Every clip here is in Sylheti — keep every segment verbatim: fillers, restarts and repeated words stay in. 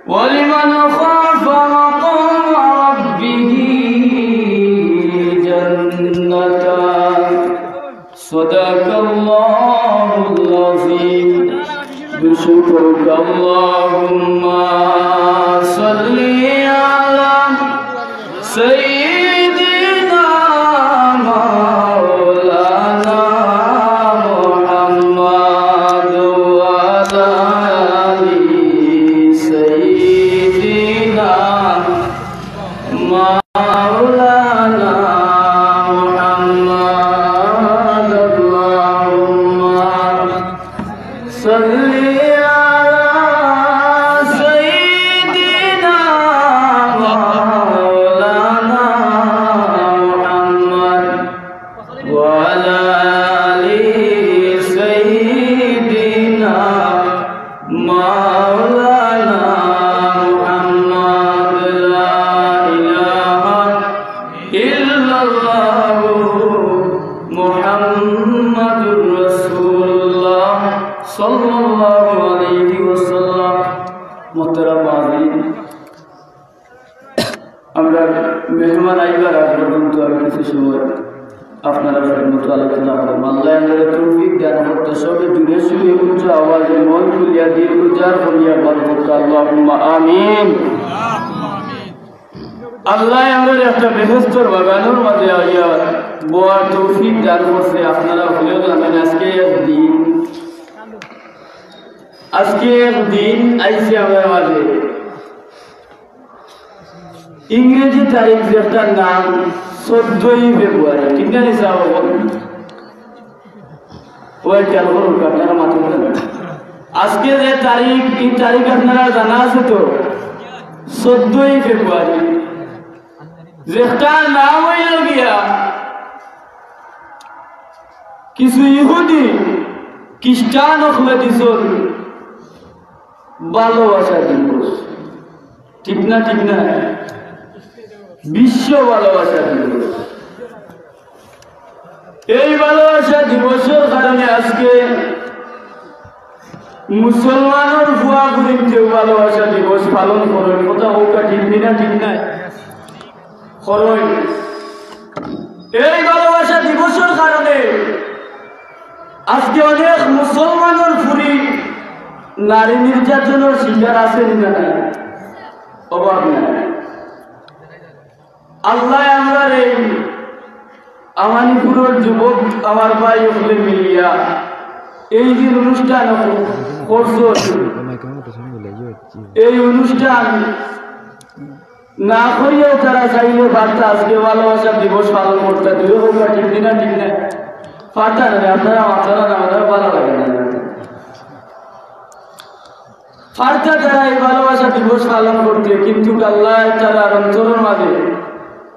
ولمن خاف مقام ربه جنتان. صدق الله العظيم. بشكرك اللهم صل على سيدنا مولانا محمد وعلى آل سيدنا مولانا محمد. اللهم صل على سيدنا مولانا محمد وعلى آل سيدنا مولانا محمد. لا إله إلا الله محمد رسول الله صلى الله عليه وسلم. মোহতারাম হাজিরিন, আমরা মেহমান আইবার আগ পর্যন্ত আমি কিছু সময় আপনারার খেদমতো আলোচনা করমু। আল্লায় আমরারে তৌফিক দান করতা, সবে জুরে সুরে উচ্চ আওয়াজে মন খুলিয়া দিল উজাড় করিয়া বলতা, আল্লাহুম্মা আমিন। আল্লায় আমরারে একটা বেহেস্তর বাগানর মাঝে আইয়া বওয়ার তৌফিক দান করছে। আপনারা হলেও জানেন, আজকে একদিন, আজকে একদিন আইছে আমরার মাঝে। ইংরেজি তারিখ যেটার নাম চোদ্দই ফেব্রুয়ারি, ঠিক না নি সাব? ওই খেয়াল করুন, আপনারা মাথা ঘুরান। আজকে যে তারিখ, এই তারিখ আপনারা জানা আছে তো, চোদ্দই ফেব্রুয়ারি। যেটার নাম অইল গিয়া কিছু ইহুদি খ্রিস্টান অকলে দিছইন ভালোবাসা দিবস। ঠিক না, ঠিক না? বিশ্ব ভালোবাসা দিবস। এই ভালোবাসা দিবসর কারণে আজকে মুসলমানর ফুয়া ফুরিন্তেও ভালোবাসা দিবস পালন করইন। কথা কউক্কা, ঠিক নি না, ঠিক নায়? করইন। এই ভালোবাসা দিবসর কারণে আজকে অনেক মুসলমানর ফুরি নারী নির্যাতনর শিকার আছে নি না নাই? অভাব নাই। আল্লায় আমরারে এই আমানিপুরর যুবক আমার ভাই অকলে মিলিয়া এই যে অনুষ্ঠান করছইন, এই অনুষ্ঠান না করিয়াও তারা চাইলে পারতা আজকে ভালোবাসা দিবস পালন করতা। দুই হোক, ঠিক নি না, ঠিক না? পারতা না, আপনারা মাতরা না, আমার ভালা লাগে না। পারতা তারা এই ভালোবাসা দিবস পালন করতে, কিন্তু আল্লায় তারার অন্তরর মাঝে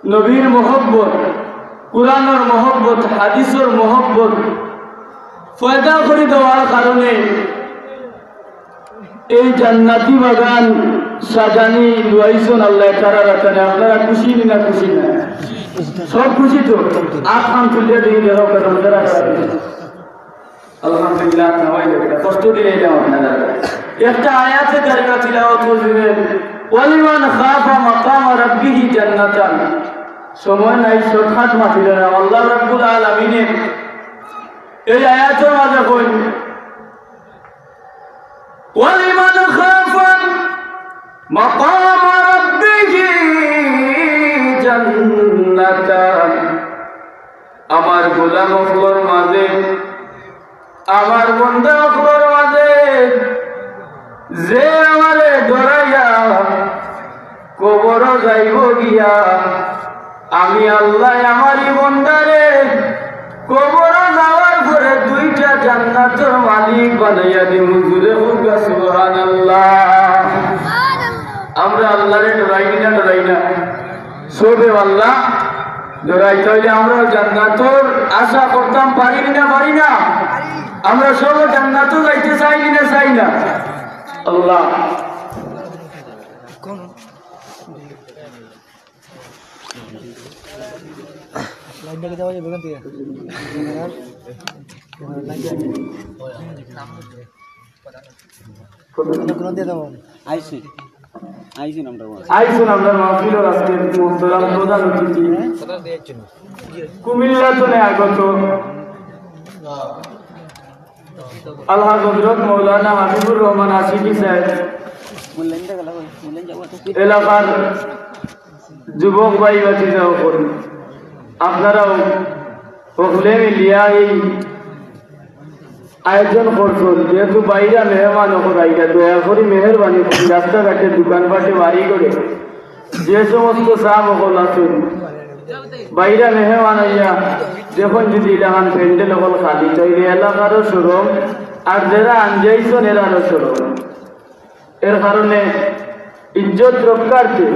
নবীর মহব্বত, কুরআনর মহব্বত, হাদিসর মহব্বত পয়দা করি দেওয়ার কারণে এই জান্নাতি বাগান সাজানি লইছইন আল্লায় তারার আতানে। আপনারা খুশি নি না খুশি না? সব খুশি তো? আত খান তুলিয়া দেখি, দেখো, কারণ তারা আলহামদুলিল্লাহ, নামাই একটা কষ্ট দিয়ে এলাম আপনারা। একটা আয়াতে কারিমা তিলাওয়াত করবেন, "ওয়ালিমান খাফা মাকামা রাব্বিহি জান্নাতান।" সময় নাই, শর্টকাট মাতিলে না। আল্লাহ রাব্বুল আলামিনে এই আয়াতর মাঝে কইন, "ওয়ালিমান খাফা মাকামা রাব্বিহি জান্নাতান।" আমার গোলাম অকলর মাঝে, আমার বন্দা অকলর মাঝে, যে আমারে ডরাইয়া কবরো যাইব গিয়া, আমি আল্লায় আমার ই বন্দারে কবরো যাওয়ার পরে দুইটা জান্নাতর মালিক বানাইয়া দিমু। জুরে কউক্কা সুবহানাল্লাহ। আমরা আল্লারে ডরাই নি না, ডরাই না? সবে আল্লাহ ডরাই, তাইলে আমরা জান্নাতর আশা করতাম পারি নি না, পারি না? আমরা সবে জান্নাতো যাইতে চাই নি না, চাই না? আল্লাহ। আইসি, আইসি নামটা বল। আইসুন আমরার মাহফিলর আজকে মোহতরম প্রধান অতিথি, কুমিল্লা তনে আগত আলহাজ হজরত মৌলানা হাবিবুর রহমান আশিকি সাহেব, এলাকার যুবক ভাই ভাতিজা অকল, আপনারাও হকলে মিলিয়া এই আয়োজন করছইন, যেহেতু বাইরা মেহমান অকল আইরা, দয়া করি মেহেরবানি করি রাস্তাঘাটে, দোকানপাটে, বাড়ি ঘরে যে সমস্ত সাব অকল আছইন, বাইরা মেহমান আইয়া দেখইন যদি ইলাখান প্যান্ডেল অকল খালি, তাইলে এলাকারও শরম, আর যেরা আনজাইছইন এরারও শরম। এর কারণে ইজ্জত রক্ষার্থে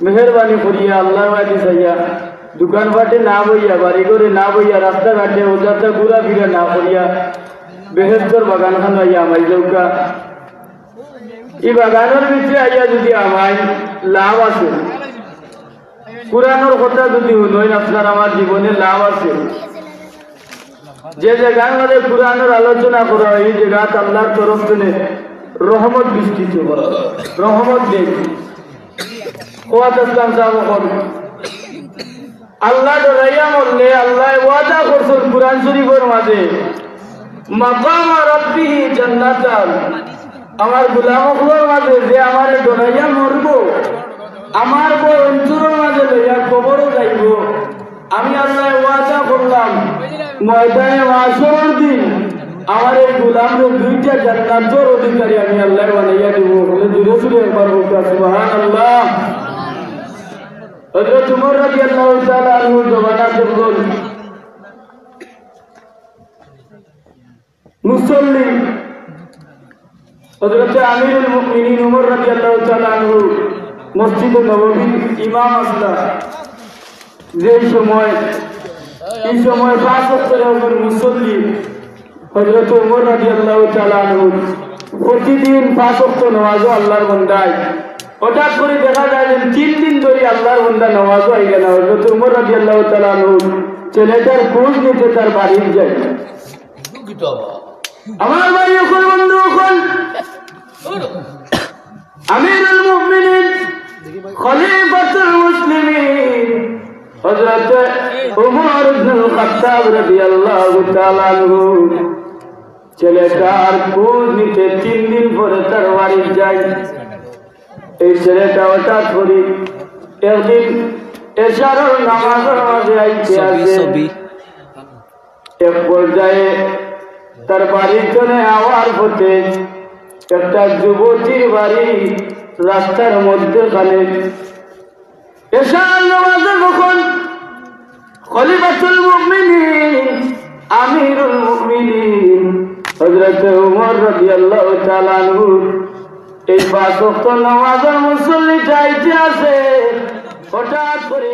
মেহেরবানি করিয়া আল্লাহর ওয়াস্তে চাইয়া দোকানপাটে না বইয়া, বাড়ি ঘরে না বইয়া, রাস্তাঘাটে অযথা ঘুরাফিরা না করিয়া বেহেশতর বাগান খানো আইয়া হামাই যাউক্কা। ই বাগানর ভিতরে আইয়া যদি হামাইন, লাভ আছে। কোরআনর কথা যদি হুনইন, আপনার আমার জীবনে লাভ আছে। যে জাগার মাঝে কোরআনর আলোচনা করা অয়, ই জাগাত আল্লাহর তরফ থনে রহমত বৃষ্টি অয়, রহমত দেয়। কওয়াত ইসলাম সাব অকল, আল্লাহ ডরাইয়া মরলে আল্লায় ওয়াদা করছইন কোরআন শরীফর মাঝে, মাকামা রাব্বিহি জান্নাতান। আমার গোলাম অকলর মাঝে যে আমারে ডরাইয়া মরবো, আমার ভয় অন্তরর মাঝে লইয়া কবরো যাইবো, আমি আল্লায় ওয়াদা করলাম, ময়দানে মাহশরর দিন আমার এই গোলামরে দুইটা জান্নাতর অধিকারী আমি আল্লায় বানাইয়া দিমু। হকলে জোরে জোরে একবার কউক্কা, সুবহানাল্লাহ। হযরত উমর রাদিয়াল্লাহু তাআলা আনহুর জমানাত যখন মুসল্লি হযরতে আমিরুল মুমিনিন উমর রাদিয়াল্লাহু তাআলা আনহু মসজিদে নববীর ইমাম আছলা, যেই সময়, ই সময় পাঁচ ওয়াক্তর একজন মুসল্লি হযরতে উমর রাদিয়াল্লাহু তাআলা আনহু প্রতিদিন পাঁচ ওয়াক্ত নামাজো আল্লাহর বন্দায়, হঠাৎ করি দেখা যায় যে তিন দিন ধরি আল্লাহর বন্দা নামাজো আইরা না। হযরতে উমর রাদিয়াল্লাহু তাআলা আনহু ছেলেটার খোঁজ নিতে তার বাড়িত যায়। আমার ভাই অকল, বন্ধু অকল, আমিরুল মুমিনিন, খলিফাতুল মুসলিমিন, হযরত উমর ইবনুল খাত্তাব রাদিয়াল্লাহু তাআলা আনহু ছেলেটার খোঁজ নিতে তিন দিন পরে তার বাড়িত যায়। এই ছেলেটা হঠাৎ করি একদিন এশারর নামাজর মাঝে আইতে আছে। এক পর্যায়ে তার বাড়ির থনে আওয়ার পথে একটা যুবতীর বাড়ি রাস্তার মধ্যখানে। এশার নামাজর যখন খলিফাতুল মুমিনিন, আমিরুল মুমিনিন হযরত উমর রাদিয়াল্লাহু তাআলা আনহু এই পাঁচ ওয়াক্ত নামাজর মুসল্লি যাইতে আছে, হঠাৎ করে